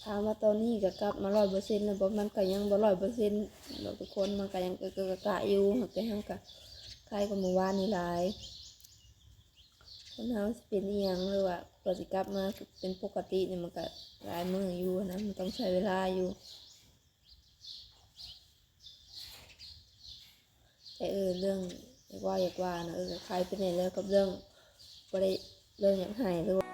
ຖາມວ່າຕອນນີ້ກໍກັບມາຮ້ອຍເປີເຊັນແລ້ວບໍ່? ມັນກໍຍັງບໍ່ຮ້ອຍເປີເຊັນດອກທຸກຄົນ, ມັນກໍຍັງເກະກະກະຢູ່, ຫາກແຕ່ເຮົາກໍໄຄກວ່າມື້ວານນີ້ຫຼາຍ. ຄົນເຮົາຊິເປັນອີ່ຫຍັງ ຫຼືວ່າກວ່າຊິກັບມາເປັນປົກກະຕິນີ້ ມັນກໍຫຼາຍມື້ຢູ່ນະ, ມັນຕ້ອງໃຊ້ເວລາຢູ່. ແຕ່ ເອີ ເລື່ອງຢາກເວົ້າຢາກວ່ານະ, ເອີ ກໍຄາຍໄປແດ່ແລ້ວກັບເລື່ອງບໍ່ໄດ້ ເລື່ອງຢາກໃຫ້ ຫຼືວ່າ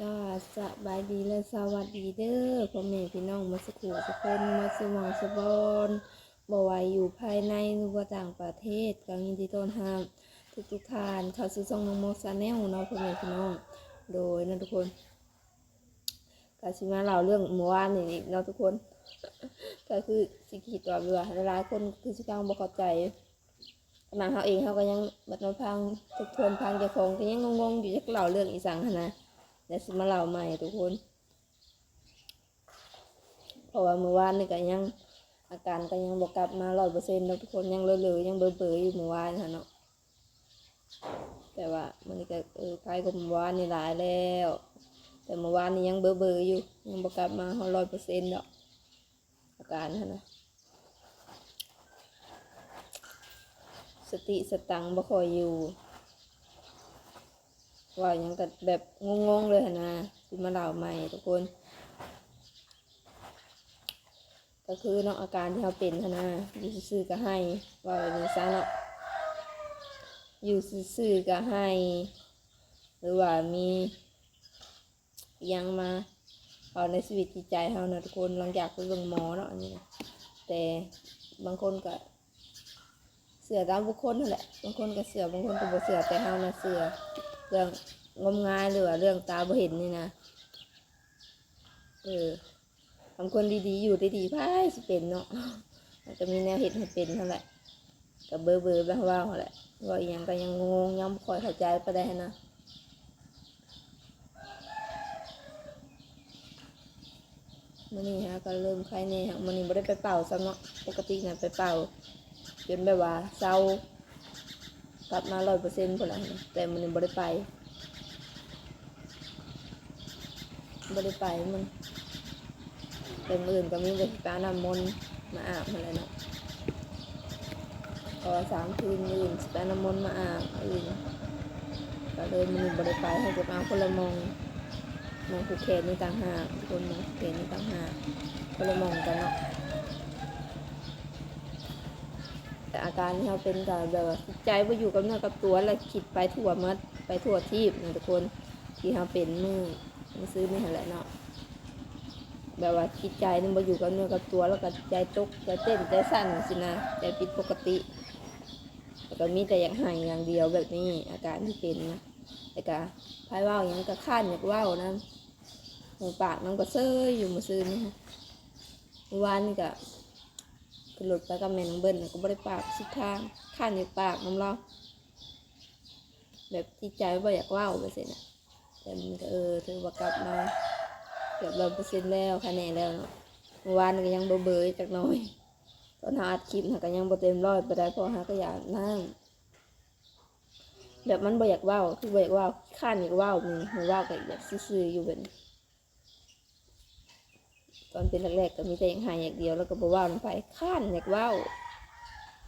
ກະສະບາຍດີ ແລະ ສະຫວັດດີເດີ ພໍ່ແມ່ພີ່ນ້ອງໝົດສູ່ຜູ້ສູ່ຄົນ ໝົດສູ່ໝ່ອງສູ່ບ່ອນ, ບໍ່ວ່າຢູ່ພາຍໃນ ຫຼືວ່າຕ່າງປະເທດ ກໍຍິນດີຕ້ອນຮັບທຸກໆທ່ານເຂົ້າສູ່ຊ່ອງນ້ອງໂມ Channel ເນາະ ພໍ່ແມ່ພີ່ນ້ອງ. ໂດຍເນາະທຸກຄົນ ກໍຊິມາເລົ່າເລື່ອງມື້ວານນີ້ອີກເນາະທຸກຄົນ, ກໍຄືຊິຄິດວ່າ ແບບວ່າຫຼາຍໆຄົນຄືຊິຟັງບໍ່ເຂົ້າໃຈ. ຂະໜາດເຮົາເອງເຮົາກໍຍັງ ບັດມາຟັງ ທົບທວນຟັງເຈົ້າຂອງກໍຍັງງົງໆຢູ່ ຈັກເລົ່າເລື່ອງອີ່ສັງຫັ້ນນະ, ແລ້ວຊິມາເລົ່າໃໝ່ທຸກຄົນ. ເພາະວ່າມື້ວານນີ້ກໍຍັງ ອາການກໍຍັງບໍ່ກັບມາຮ້ອຍເປີເຊັນດອກທຸກຄົນ, ຍັງເລີໆ ຍັງເບີໆຢູ່ມື້ວານຫັ້ນເນາະ. ແຕ່ວ່າມື້ນີ້ກໍ ເອີ ຄາຍກວ່າມື້ວານນີ້ຫຼາຍແລ້ວ, ແຕ່ມື້ວານນີ້ຍັງເບີໆຢູ່ ຍັງບໍ່ກັບມາຮອດຮ້ອຍເປີເຊັນດອກ. ອາການຫັ້ນນະ ສະຕິສະຕັງບໍ່ຄ່ອຍຢູ່, ເວົ້າຫຍັງກໍແບບງົງໆເລີຍຫັ້ນນະ. ຊິມາເລົ່າໃໝ່ທຸກຄົນ ກໍຄືເນາະ ອາການທີ່ເຮົາເປັນຫັ້ນນະ, ຢູ່ຊື່ໆກໍໄຫ້ ເວົ້າແບບນີ້ຊະເນາະ, ຢູ່ຊື່ໆກໍໄຫ້ ຫຼືວ່າມີ ອີ່ຫຍັງມາເວົ້າໃນຊີວິດຈິດໃຈເຮົານະທຸກຄົນ, ຫຼັງຈາກໄປເບິ່ງໝໍເນາະ ອັນນີ້ນະ. ແຕ່ບາງຄົນກໍເຊື່ອຕາມບຸກຄົນຫັ້ນແຫຼະ, ບາງຄົນກໍເຊື່ອ ບາງຄົນກໍບໍ່ເຊື່ອ, ແຕ່ເຮົານະເຊື່ອເລື່ອງງົມງາຍ ຫຼືວ່າເລື່ອງຕາບໍ່ເຫັນນີ້ນະ. ເອີ ຄຳຄົນດີໆຢູ່ດີໆ ໃຜຊິເປັນເນາະ, ມັນກໍມີແນວເຮັດໃຫ້ເປັນຫັ້ນແຫຼະ. ກໍເບີໆແບບເວົ້າຫັ້ນແຫຼະ, ເວົ້າອີ່ຫຍັງກໍຍັງງົງໆ ຍັງບໍ່ຄ່ອຍເຂົ້າໃຈປານໃດຫັ້ນນະ. ມື້ນີ້ຫາກໍເລີ່ມໄຄແດ່, ຫາກມື້ນີ້ບໍ່ໄດ້ໄປເປົ່າຊ້ຳເນາະ, ປົກກະຕິນະໄປເປົ່າຈົນແບບວ່າເຊົາ ກັບມາຮ້ອຍເປີເຊັນພຸ້ນລະ, ແຕ່ມື້ນີ້ບໍ່ໄດ້ໄປ. ບໍ່ໄດ້ໄປມື້, ແຕ່ມື້ອື່ນກໍມີແຕ່ຊິໄປເອົານ້ຳມົນມາອາບຫັ້ນແຫຼະເນາະ, ເພາະວ່າສາມຄືນ ມື້ອື່ນຊິໄປເອົານ້ຳມົນມາອາບມື້ອື່ນ, ກໍເລີຍມື້ນີ້ບໍ່ໄດ້ໄປ. ເຮົາຈະໄປເອົາຄົນລະໝ່ອງ, ໝ່ອງຜູກແຂນນີ້ຕ່າງຫາກ, ທຸກຄົນ, ໝ່ອງຜູກແຂນນີ້ຕ່າງຫາກ, ຄົນລະໝ່ອງກັນເນາະ. ແຕ່ອາການທີ່ເຮົາເປັນກໍແບບວ່າຈິດໃຈບໍ່ຢູ່ກັບເນື້ອກັບຕົວ ແລ້ວຄິດໄປທົ່ວໝົດ, ໄປທົ່ວທີບນະທຸກຄົນ, ທີ່ເຮົາເປັນມື້ ມື້ຊືນນີ້ຫັ້ນແຫຼະເນາະ. ແບບວ່າຈິດໃຈນີ້ບໍ່ຢູ່ກັບເນື້ອກັບຕົວ ແລ້ວກໍໃຈຕົກ ໃຈເຕັ້ນ ໃຈສັ່ນຊີ້ນະ, ໃຈຜິດປົກກະຕິ, ແລ້ວກໍມີແຕ່ຢາກໄຫ້ຢ່າງດຽວແບບນີ້ ອາການທີ່ເປັນນະ. ແລ້ວກໍໃຜເວົ້າຫຍັງກໍຄ້ານຢາກເວົ້ານຳ, ຫູປາກນຳກໍເຊີຍຢູ່ມື້ຊືນນີ້. ມື້ວານນີ້ກໍ ຂຶ້ນລົດໄປກັບແມ່ນ້ອງເບິ້ນ ກໍບໍ່ໄດ້ປາກສຸດທາງ, ຄ້ານຢາກປາກນຳລາວ, ແບບຈິດໃຈບໍ່ຢາກເວົ້າແບບຊີ້ນະ. ແຕ່ມັນກໍ ເອີ ຖືວ່າກັບມາເກືອບຮ້ອຍເປີເຊັນແລ້ວ, ຄາແນແລ້ວເນາະ. ມື້ວານນີ້ກໍຍັງເບີໆຈັກໜ້ອຍ, ຕອນເຮົາອັດຄລິບຫັ້ນກໍຍັງບໍ່ເຕັມຮ້ອຍປານໃດ ເພາະເຮົາກໍຢາກອາບນ້ຳ. ແບບມັນບໍ່ຢາກເວົ້າ, ຄືບໍ່ຢາກເວົ້າ, ຄ້ານຢາກເວົ້າ, ແມ່ນເວົ້າກໍແບບຊື່ໆຢູ່ແບບນີ້. ຕອນເປັນແລກໆກໍມີແຕ່ຢາກໄຫ້ຢ່າງດຽວ ແລ້ວກໍບໍ່ເວົ້ານຳໃຜ, ຄ້ານຢາກເວົ້າ,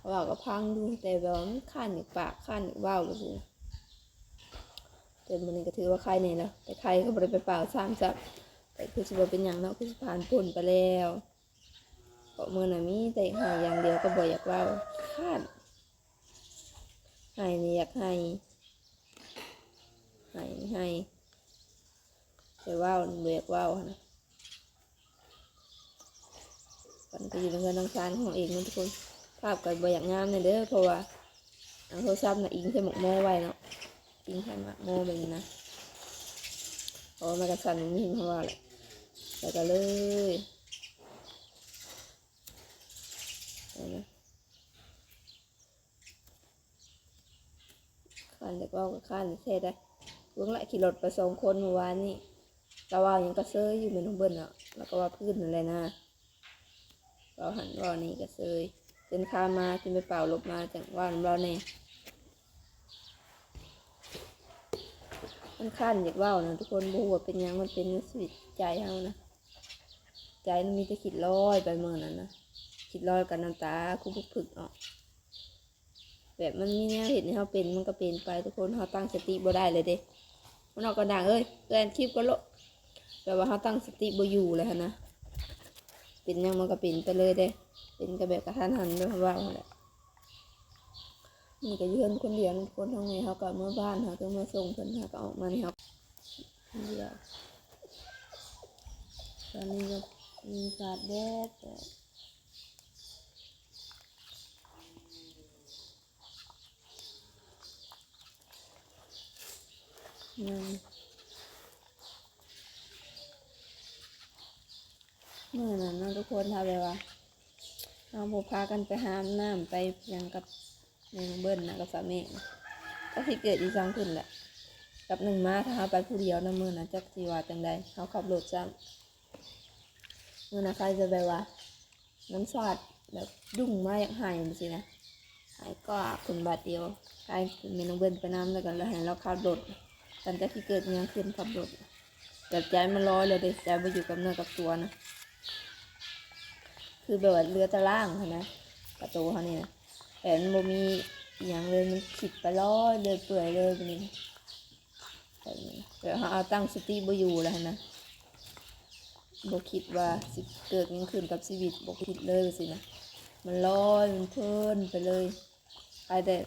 ເວົ້າກໍພັງຢູ່ ແຕ່ແບບວ່າມັນຄ້ານຢາກປາກ, ຄ້ານຢາກເວົ້າຈັ່ງຊີ້ນະ. ແຕ່ມື້ນີ້ກໍຖືວ່າໄຄແດ່ແລ້ວ, ແຕ່ໄຄກໍບໍ່ໄດ້ໄປເປົ່າຊ້ຳຊ້ຳ, ແຕ່ຄືຊິບໍ່ເປັນຫຍັງເນາະ, ຄືຊິຜ່ານພົ້ນໄປແລ້ວ. ເພາະມື້ນັ້ນມີແຕ່ຢາກໄຫ້ຢ່າງດຽວ, ກໍບໍ່ຢາກເວົ້າ, ຄ້ານ. ໄຫ້ນີ້ຢາກໄຫ້, ໄຫ້ນີ້ໄຫ້, ແຕ່ເວົ້ານີ້ບໍ່ຢາກເວົ້າຫັ້ນນະ. ມັນກໍຢູ່ໃນເຮືອນໃນຊານຂອງເອງເນາະທຸກຄົນ. ພາບກໍບໍ່ຢາກງາມແດ່ເດີ, ເພາະວ່າເອົາໂທລະສັບນະອີງໃສ່ໝາກໂມໄວ້ເນາະ, ອີງໃສ່ໝາກໂມແບບນີ້ນະ, ເພາະວ່າມັນກໍສັ່ນ, ມີເຫັນເຮົາວ່າແຫຼະ, ແລ້ວກໍເລີຍ ຄ້ານຢາກເວົ້າກໍຄ້ານແທ້ໄດ໋. ເບິ່ງລະ ຂີ່ລົດໄປສອງຄົນມື້ວານນີ້, ລາວເວົ້າຫຍັງກໍເຊີຍຢູ່ແມ່ນ້ອງເບິ້ນເນາະ, ລາວກໍເວົ້າພື້ນນັ້ນແຫຼະນະ. ເວົ້າຫັ້ນເວົ້ານີ້ກໍເຊີຍ ຈົນຄາມມາ ຈົນໄປເປົ່າລົບມາ ຈັ່ງເວົ້ານຳລາວແດ່. ມັນຄັນຢາກເວົ້ານະທຸກຄົນ ບໍ່ຮູ້ວ່າເປັນຫຍັງ ມັນເປັນໃນຊີວິດໃຈເຮົານະ ໃຈມັນມີແຕ່ຄິດລອຍໄປມື້ນັ້ນນະ ຄິດລອຍກັບນ້ຳຕາຄູຜຶກໆອອກ. ແບບມັນມີແນວເຮັດໃຫ້ເຮົາເປັນ ມັນກໍເປັນໄປທຸກຄົນ ເຮົາຕັ້ງສະຕິບໍ່ໄດ້ເລີຍເດ້. ມັນອອກກັນດັງເອີຍ ແລ່ນຄລິບກ່ອນໂລດ ແບບວ່າເຮົາຕັ້ງສະຕິບໍ່ຢູ່ແລ້ວຫັ້ນນະ ເປັນຫຍັງມັນກໍເປັນໄປເລີຍເດ້ ເປັນກໍແບບກະທັນຫັນ ແບບເຮົາເວົ້າຫັ້ນແຫຼະ. ນີ້ກໍຢູ່ເຮືອນຄົນດຽວນະທຸກຄົນ ທາງແມ່ເຮົາກໍເມືອບ້ານ ເຮົາກໍເມືອສົ່ງເພິ່ນ ເຮົາກໍອອກມານີ້ ເຮົາຄົນດຽວ. ຕອນນີ້ກໍມີສາດແດດ ອືມ ມື້ນັ້ນເນາະທຸກຄົນ ຖ້າແບບວ່າເຮົາບໍ່ພາກັນໄປຫານ້ຳ ໄປຫຍັງກັບແມ່ນ້ອງເບິ່ນນະ ກັບສາວເມກນະ ຈັກຊິເກີດອີ່ຫຍັງຂຶ້ນລະ. ກັບໜຶ່ງມາ ຖ້າເຮົາໄປຜູ້ດຽວນະ ມື້ນັ້ນຈັກຊິວ່າຈັ່ງໃດ ເຮົາຂັບລົດຊ້ຳ. ມື້ນັ້ນໃຜຈະແບບວ່າ ນ້ຳສາດແບບດຸ້ງມາຢາກໄຫ້ຈັ່ງຊີ້ນະ ໄຫ້ກອກຂຶ້ນບາດດຽວ ໃຫ້ແມ່ນ້ອງເບິ່ນໄປນຳ ແລ້ວກໍໃຫ້ລາວຂັບລົດ ຄັນຈັກຊິເກີດຫຍັງຂຶ້ນ ຂັບລົດ ແບບໃຈມັນລອຍເລີຍເດ້ ໃຈບໍ່ຢູ່ກັບເນື້ອກັບຕົວນະ ຄືແບບວ່າເຫຼືອແຕ່ລ່າງຫັ້ນນະ ກະໂຕເຮົານີ້ນະ ແບບມັນບໍ່ມີອີ່ຫຍັງເລີຍ ມັນຄິດໄປລອຍເລື້ອຍເປື່ອຍເລີຍບາດນີ້. ແບບເຮົາຕັ້ງສະຕິບໍ່ຢູ່ແລ້ວຫັ້ນນະ ບໍ່ຄິດວ່າຊິເກີດຫຍັງຂຶ້ນກັບຊີວິດ ບໍ່ຄິດເລີຍວ່າຊີ້ນະ ມັນລອຍ ມັນເພີນໄປເລີຍ. ໄປແຕ່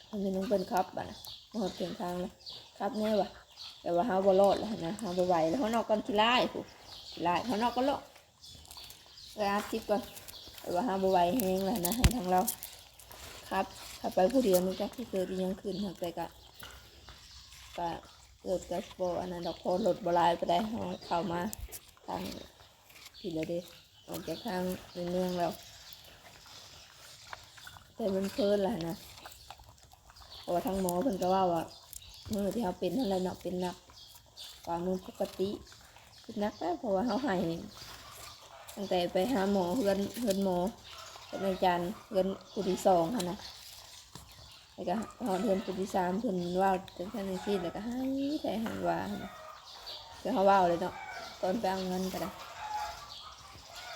ໃຫ້ແມ່ນ້ອງເພິ່ນຂັບບາດນະ ມາຮອດເຄິ່ງທາງແລ້ວ ຂັບແດ່ວ່າ ແຕ່ວ່າເຮົາບໍ່ລອດແລ້ວຫັ້ນນະ ເຮົາບໍ່ໄຫວແລ້ວ ເຮົານອກກ່ອນຂີ້ລ້າຍພຸ້ນ ຂີ້ລ້າຍ ເຮົານອກກ່ອນໂລດ. ໄປອັດຄລິບກ່ອນ ແຕ່ວ່າເຮົາບໍ່ໄຫວແຮງແລ້ວນະ ໃຫ້ທາງລາວຂັບ ຂັບໄປຜູ້ດຽວ ມັນຈັກຊິເກີດອີ່ຫຍັງຂຶ້ນ ຫາກແຕ່ກະ ກະເກີດກະບໍ່ອັນນັ້ນດອກ ເພາະລົດບໍ່ຫຼາຍປານໃດ ເຮົາເຂົ້າມາທາງ ຜິດແລ້ວເດ້ ອອກຈາກທາງໃນເມືອງແລ້ວ ແຕ່ມັນເພີນລະນະ ເພາະວ່າທາງໝໍເພິ່ນກໍເວົ້າວ່າ ມື້ທີ່ເຮົາເປັນຫັ້ນແຫຼະເນາະ ເປັນໜັກກວ່າມື້ປົກກະຕິ ເປັນໜັກແລ້ວ ເພາະວ່າເຮົາໄຫ້ຕັ້ງແຕ່ໄປຫາໝໍເຮືອນ ເຮືອນໝໍກັບອາຈານ ເຮືອນຜູ້ທີສອງຫັ້ນນະ. ແລ້ວກໍຮອດເຮືອນຜູ້ທີສາມ ເພິ່ນເວົ້າຈັ່ງຊັ້ນຈັ່ງຊີ້ ແລ້ວກໍໄຫ້ແທ້ໄຫ້ວ່າ ຄືເຮົາເວົ້າເລີຍເນາະ ຕອນໄປເອົາເງິນກໍໄດ້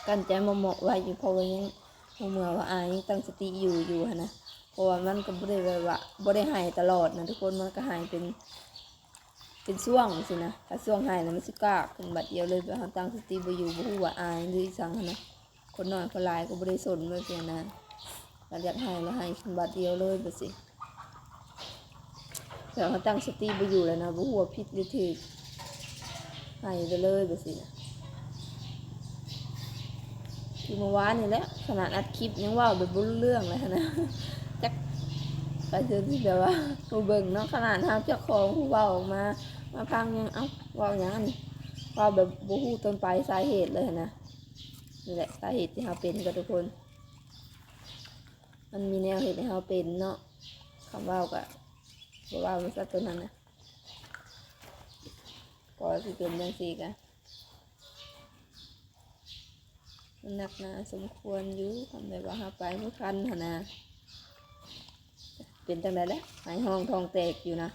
ກັ້ນໃຈໝົກໆໄວ້ຢູ່ ເພາະວ່າຍັງບໍ່ເມື່ອວ່າອາຍ ຍັງຕັ້ງສະຕິຢູ່ ຢູ່ຫັ້ນນະ ເພາະວ່າມັນກໍບໍ່ໄດ້ແບບວ່າ ບໍ່ໄດ້ໄຫ້ຕະຫຼອດນະທຸກຄົນ ມັນກໍໄຫ້ເປັນ ເປັນຊ່ວງຊີ້ນະ ຖ້າຊ່ວງໄຫ້ນະ ມັນຊິກາກຂຶ້ນບາດດຽວເລີຍ ແບບເຮົາຕັ້ງສະຕິບໍ່ຢູ່ ບໍ່ຮູ້ວ່າອາຍ ຫຼື ອີ່ຫຍັງຫັ້ນນະ. ຄົນໜ້ອຍຄົນຫຼາຍກໍບໍ່ໄດ້ສົນແບບຊີ້ນະ ຄັນຢາກໄຫ້ລະໄຫ້ຂຶ້ນບາດດຽວເລີຍແບບຊີ້ ແບບເຮົາຕັ້ງສະຕິບໍ່ຢູ່ແລ້ວນະ ບໍ່ຮູ້ວ່າຜິດຫຼືຖືກ ໄຫ້ໄປເລີຍແບບຊີ້ນະ. ຄືເມື່ອວານນີ້ແຫຼະ ຂະໜາດອັດຄລິບຍັງເວົ້າແບບບໍ່ຮູ້ເລື່ອງເລີຍຫັ້ນນະ ຈັກໃຜຊິແບບວ່າຜູ້ເບິ່ງເນາະ ຂະໜາດເຮົາເຈົ້າຂອງຜູ້ເວົ້າອອກມາ ມາຟັງຍັງ ເອົ້າ ເວົ້າຫຍັງອັນນີ້ ເວົ້າແບບບໍ່ຮູ້ຕົ້ນປາຍສາເຫດເລີຍຫັ້ນນະ. ນີ້ແຫຼະສາເຫດທີ່ເຮົາເປັນກັນທຸກຄົນ ມັນມີແນວເຮັດໃຫ້ເຮົາເປັນເນາະ ຄຳເວົ້າກະບໍ່ເວົ້າມັນຊະໂຕນັ້ນນະ ກໍຊິເປັນຈັ່ງຊີ້ກະ ມັນໜັກໜາສົມຄວນຢູ່ ຄັນແບບວ່າເຮົາໄປບໍ່ທັນຫັ້ນນະ ເປັນຈັ່ງໃດແຫຼະ ໄຫ້ຮ້ອງທ້ອງແຕກຢູ່ນະ.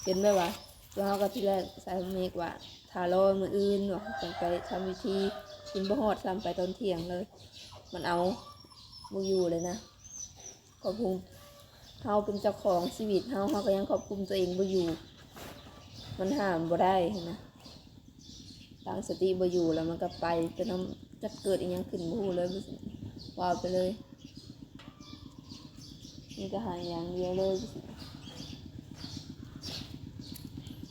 ເປັນແບບວ່າ ຕົວເຮົາກໍທີແລກໃສ່ເມກວ່າ ຖ້າລໍມື້ອື່ນວ່າ ຈັ່ງໄປທຳພິທີ ກິນບໍ່ຮອດຊ້ຳ ໄປຕອນທ່ຽງເລີຍ ມັນເອົາບໍ່ຢູ່ເລີຍນະ ຄວບຄຸມ ເຮົາເປັນເຈົ້າຂອງຊີວິດເຮົາ ເຮົາກໍຍັງຄວບຄຸມຕົວເອງບໍ່ຢູ່ ມັນຫ້າມບໍ່ໄດ້ຫັ້ນນະ. ຕັ້ງສະຕິບໍ່ຢູ່ແລ້ວມັນກໍໄປ ໄປນຳ ຈັກເກີດອີ່ຫຍັງຂຶ້ນບໍ່ຮູ້ເລີຍ ເວົ້າໄປເລີຍ ມີແຕ່ໄຫ້ຢ່າງດຽວເລີຍ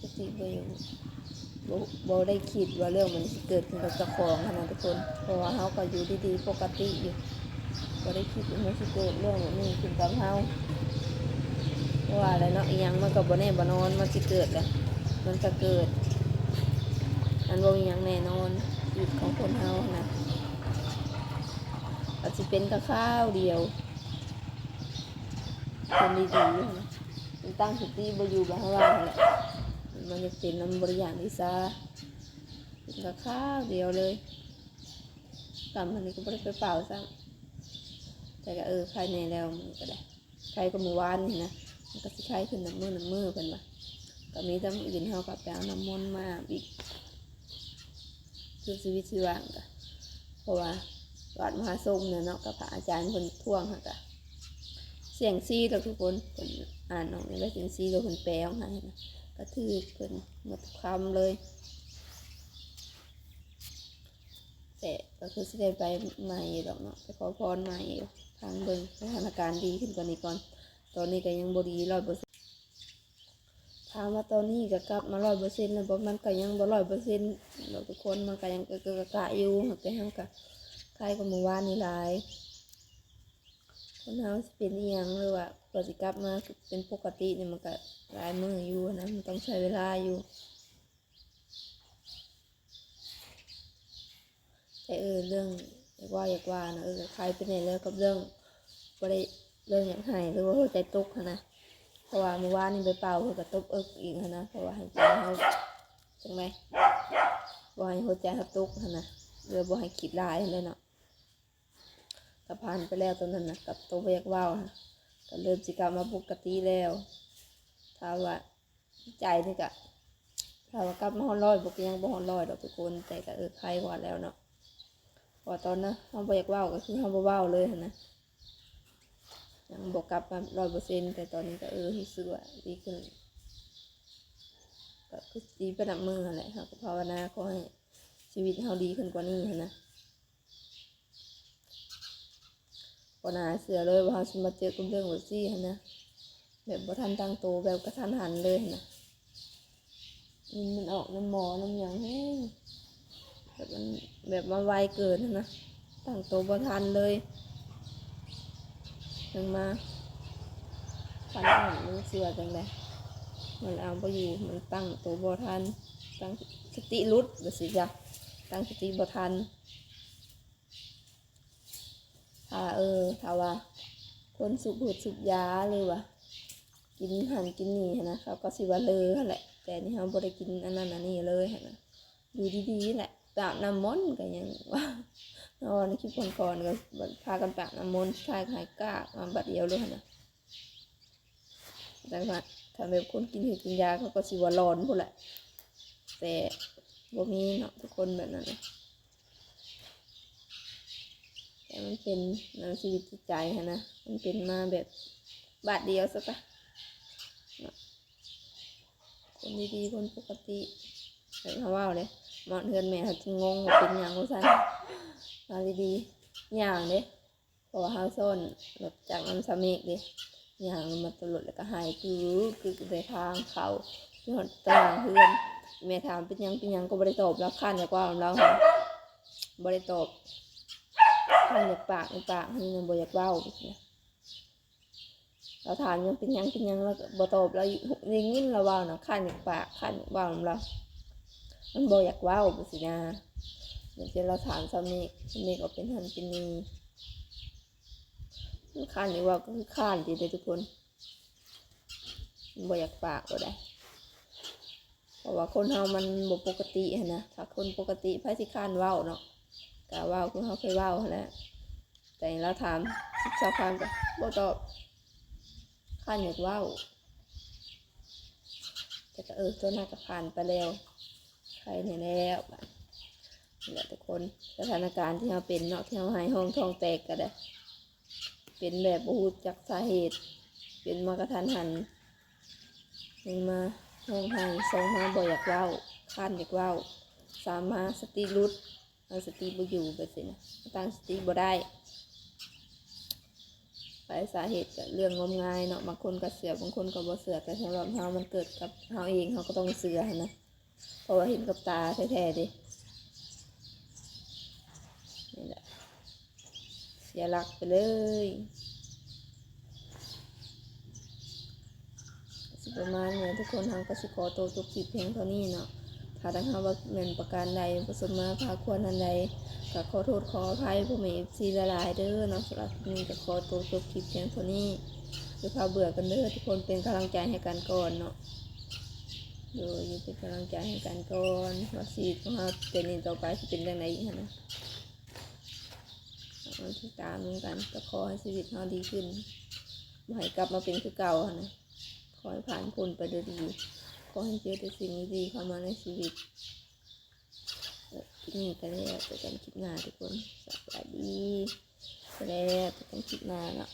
ສະຕິບໍ່ຢູ່ ບໍ່ ບໍ່ໄດ້ຄິດວ່າເລື່ອງມັນຊິເກີດຂຶ້ນກັບເຈົ້າຂອງຫັ້ນນະທຸກຄົນ ເພາະວ່າເຮົາກໍຢູ່ດີໆປົກກະຕິຢູ່ ບໍ່ໄດ້ຄິດວ່າມັນຊິເກີດເລື່ອງແບບນີ້ຂຶ້ນກັບເຮົາ ເພາະວ່າແຫຼະເນາະ ອີ່ຫຍັງມັນກໍບໍ່ແນ່ບໍ່ນອນ ມັນຊິເກີດແຫຼະ ມັນກໍເກີດ ມັນບໍ່ມີຫຍັງແນ່ນອນ ຊີວິດຂອງຄົນເຮົາຫັ້ນນະ ອາດຊິເປັນກໍຄາວດຽວ ຄົນດີໆຢູ່ຫັ້ນນະ ມັນຕັ້ງສະຕິບໍ່ຢູ່ ແບບເຮົາວ່າຫັ້ນແຫຼະ ມັນຢາກເປັນນຳ ບໍ່ໄດ້ຢາກໄດ້ຊາ ເປັນກໍຄາວດຽວເລີຍ. ກຳມື້ນີ້ກໍບໍ່ໄດ້ໄປເປົ່າຊ້ຳ ແຕ່ກໍ ເອີ ໄຄແດ່ແລ້ວ ມື້ນີ້ກໍໄດ້ ໄຄກວ່າມື້ວານນີ້ນະ ມັນກໍຊິໄຄຂຶ້ນນັບມື້ນັບມື້ເພິ່ນວ່າ ກໍມີແຕ່ມື້ອື່ນເຮົາກໍໄປເອົານ້ຳມົນມາອາບອີກ ຄືຊີວິດຊີວາກະ ເພາະວ່າວັດມະຫາສົງແຫຼະເນາະ ກັບພະອາຈານເພິ່ນທວງຫັ້ນກະ ສ່ຽງຊີດອກທຸກຄົນ ເພິ່ນອ່ານອອກແນວໃດ ສ່ຽງຊີດອກ ເພິ່ນແປອອກໃຫ້ນະ ກະຖືກເພິ່ນໝົດທຸກຄຳເລີຍ. ແຕ່ກໍຄືຊິໄດ້ໄປໃໝ່ຢູ່ດອກເນາະ ໄປຂໍພອນໃໝ່ຢູ່ ຟັງເບິ່ງສະຖານະການດີຂຶ້ນກວ່ານີ້ກ່ອນ ຕອນນີ້ກໍຍັງບໍ່ດີຮ້ອຍເປີເຊັນ ຖາມວ່າຕອນນີ້ກໍກັບມາຮ້ອຍເປີເຊັນແລ້ວບໍ່ ມັນກໍຍັງບໍ່ຮ້ອຍເປີເຊັນດອກທຸກຄົນ ມັນກໍຍັງເກະກະກະຢູ່ ແຕ່ເຮົາກໍໄຄກວ່າມື້ວານນີ້ຫຼາຍ. ຄົນເຮົາຊິເປັນອີ່ຫຍັງ ຫຼືວ່າກວ່າຊິກັບມາເປັນປົກກະຕິນີ້ ມັນກໍຫຼາຍມື້ຢູ່ນະ ມັນຕ້ອງໃຊ້ເວລາຢູ່. ແຕ່ ເອີ ເລື່ອງຢາກເວົ້າຢາກວ່ານະ ເອີ ໄຄໄປແດ່ແລ້ວກັບເລື່ອງບໍ່ໄດ້ ເລື່ອງຢາກໄຫ້ ຫຼືວ່າຫົວໃຈຕົກຫັ້ນນະ ເພາະວ່າມື້ວານນີ້ໄປເປົ່າ ເພິ່ນກໍຕົບເອິກອີກຫັ້ນນະ ເພາະວ່າໃຫ້ໃຈເຮົາຈັ່ງໃດ ບໍ່ໃຫ້ຫົວໃຈເຮົາຕົກຫັ້ນນະ ຫຼືວ່າບໍ່ໃຫ້ຄິດຫຼາຍຫັ້ນແຫຼະເນາະ. ກໍຜ່ານໄປແລ້ວໂຕນັ້ນນະ ກັບໂຕບໍ່ຢາກເວົ້ານະ ກໍເລີ່ມຊິກັບມາປົກກະຕິແລ້ວ. ຖ້າວ່າໃຈນີ້ກະ ຖ້າວ່າກັບມາຮອດຮ້ອຍບໍ່ ກໍຍັງບໍ່ຮອດຮ້ອຍດອກທຸກຄົນ ແຕ່ກໍ ເອີ ໄຄກວ່າແລ້ວເນາະ ເພາະວ່າຕອນນັ້ນເຮົາບໍ່ຢາກເວົ້າ ກໍຄືເຮົາບໍ່ເວົ້າເລີຍຫັ້ນນະ ຍັງບໍ່ກັບມາຮ້ອຍເປີເຊັນ ແຕ່ຕອນນີ້ກໍ ເອີ ຮູ້ສຶກວ່າດີຂຶ້ນ ກໍຄືຊິດີໄປນັບມື້ຫັ້ນແຫຼະ. ເຮົາກໍພາວະນາຂໍໃຫ້ຊີວິດເຮົາດີຂຶ້ນກວ່ານີ້ຫັ້ນນະ. ບໍ່ໜ້າເຊື່ອເລີຍວ່າເຮົາຊິມາເຈີກັບເລື່ອງແບບຊີ້ຫັ້ນນະ ແບບບໍ່ທັນຕັ້ງໂຕ ແບບກະທັນຫັນເລີຍຫັ້ນນະ. ມີນມັນອອກນຳໝໍນຳຫຍັງແຮງ ແບບມັນ ແບບມາໄວເກີນຫັ້ນນະ ຕັ້ງໂຕບໍ່ທັນເລີຍ ຈັ່ງມາ ຄັນອອກມັນຊິວ່າຈັ່ງໃດ ມັນເອົາບໍ່ຢູ່ ມັນຕັ້ງໂຕບໍ່ທັນ ຕັ້ງສະຕິຫຼຸດວ່າຊີ້ຈ້ະ ຕັ້ງສະຕິບໍ່ທັນ. ຖ້າ ເອີ ຖ້າວ່າຄົນສູບຫືດສູບຢາ ຫຼືວ່າກິນຫັ້ນກິນນີ້ຫັ້ນນະ ເຂົາກໍຊິວ່າເລີຫັ້ນແຫຼະ ແຕ່ນີ້ເຮົາບໍ່ໄດ້ກິນອັນນັ້ນອັນນີ້ເລີຍຫັ້ນນະ ຢູ່ດີໆແຫຼະ ໄປອາບນ້ຳມົນກໍຍັງວ່າ ເຮົາເວົ້າໃນຄລິບກ່ອນໆ ກໍພາກັນໄປອາບນ້ຳມົນ ສຸດທ້າຍກໍຫາຍກາກມາບາດດຽວໂລດຫັ້ນນະ. ແຕ່ວ່າຖ້າແບບຄົນກິນຫືດກິນຢາ ເຂົາກໍຊິວ່າຫຼອນພຸ້ນແຫຼະ ແຕ່ບໍ່ມີເນາະ ທຸກຄົນແບບນັ້ນນະ. ແຕ່ມັນເປັນນຳຊີວິດຈິດໃຈຫັ້ນນະ ມັນເປັນມາແບບບາດດຽວຊະຕະເນາະ ຄົນດີໆ ຄົນປົກກະຕິ ແບບເຮົາເວົ້າເດ້ ມາຮອດເຮືອນແມ່ເຮົາຈຶ່ງງົງວ່າເປັນຫຍັງວ່າຊັ້ນ ມາດີໆ ຍ່າງເດ້ ເພາະວ່າເຮົາຊ້ອນລົດຈັກນຳສາມີເດ້ ຍ່າງມາຕະຫຼອດ ແລ້ວກໍໄຫ້ກຶກໆ ໃນທາງເຂົ້າ ຈົນຮອດຕາງເຮືອນ. ແມ່ຖາມເປັນຫຍັງ ເປັນຫຍັງ ກໍບໍ່ໄດ້ຕອບລາວ ຄ້ານຢາກເວົ້ານຳລາວ ບໍ່ໄດ້ຕອບ ຄ້ານຢາກປາກ ໃນປາກຫັ້ນຍັງບໍ່ຢາກເວົ້າ. ລາວຖາມຫຍັງ ເປັນຫຍັງ ເປັນຫຍັງ ລາວກໍບໍ່ຕອບ ລາວໄດ້ຍິນລາວເວົ້ານະ ຄ້ານຢາກປາກ ຄ້ານຢາກເວົ້ານຳລາວ ມັນບໍ່ຢາກເວົ້າຈັ່ງຊີ້ນະ. ບາງເທື່ອລາວຖາມສາມີ ສາມີກໍເປັນຫັ້ນເປັນນີ້ ມັນຄ້ານຢາກເວົ້າກໍຄືຄ້ານຕິເດ້ທຸກຄົນ ມັນບໍ່ຢາກປາກໂລດໃດ. ເພາະວ່າຄົນເຮົາມັນບໍ່ປົກກະຕິຫັ້ນນະ ຖ້າຄົນປົກກະຕິໃຜຊິຄ້ານເວົ້າເນາະ ກະເວົ້າຄືເຮົາເຄີຍເວົ້າຫັ້ນແຫຼະ. ແຕ່ລາວຖາມສິບຊາວຄຳກໍບໍ່ຕອບ ຄ້ານຢາກເວົ້າ. ແຕ່ກໍ ເອີ ຕົວນັ້ນກໍຜ່ານໄປແລ້ວ ໄຄແດ່ແລ້ວ. ບາດນີ້ແຫຼະທຸກຄົນ ສະຖານະການທີ່ເຮົາເປັນເນາະ ທີ່ເຮົາໄຫ້ຮ້ອງທ້ອງແຕກກໍໄດ້ ເປັນແບບບໍ່ຮູ້ຈັກສາເຫດ ເປັນມາກະທັນຫັນ ໜຶ່ງມາຮ້ອງໄຫ້ ສອງມາບໍ່ຢາກເວົ້າ ຄ້ານຢາກເວົ້າ ສາມມາສະຕິຫຼຸດ ເອົາສະຕິບໍ່ຢູ່ແບບຊີ້ນະ ຕັ້ງສະຕິບໍ່ໄດ້. ຫຼາຍສາເຫດກໍເລື່ອງງມງາຍເນາະ ບາງຄົນກໍເຊື່ອ ບາງຄົນກໍບໍ່ເຊື່ອ ແຕ່ສຳລັບເຮົາມັນເກີດກັບເຮົາເອງ ເຮົາກໍຕ້ອງເຊື່ອຫັ້ນນະ ເພາະວ່າເຫັນກັບຕາແທ້ໆເດ້. ນີ້ແຫຼະ ເສຍຫຼັກໄປເລີຍ. ຊິປະມານນີ້ແຫຼະທຸກຄົນ ເຮົາກໍຊິຂໍໂຕຈົບຄລິບພຽງເທົ່ານີ້ເນາະ. ຖ້າທາງເຮົາວ່າແມ່ນປະການໃດ ປະສົມມາພາຄວນອັນໃດ ກໍຂໍໂທດຂໍອະໄພພໍ່ແມ່ເອັຟຊີຫຼາຍໆເດີເນາະ. ສຳລັບຄລິບນີ້ກໍຂໍໂຕຈົບຄລິບພຽງເທົ່ານີ້ ຢ່າພາເບື່ອກັນເດີທຸກຄົນ ເປັນກຳລັງໃຈໃຫ້ກັນກ່ອນເນາະ. ໂດຍ ຢູ່ເປັນກຳລັງໃຈໃຫ້ກັນກ່ອນ ວ່າຊີວິດຂອງເຮົາແຕ່ນີ້ຕໍ່ໄປຊິເປັນຈັ່ງໃດອີກຫັ້ນນະ. ເຮົາຕິດຕາມນຳກັນ. ກໍຂໍໃຫ້ຊີວິດເຮົາດີຂຶ້ນ, ບໍ່ໃຫ້ກັບມາເປັນຄືເກົ່າຫັ້ນນະ. ຂໍໃຫ້ຜ່ານພົ້ນໄປໂດຍດີ, ຂໍໃຫ້ເຈີແຕ່ສິ່ງດີໆເຂົ້າມາໃນຊີວິດ. ຄລິບນີ້ກໍແລ້ວ, ເຈີກັນຄລິບໜ້າທຸກຄົນ. ສະບາຍດີ, ກໍແລ້ວ, ເຈີກັນຄລິບໜ້າເນາະ.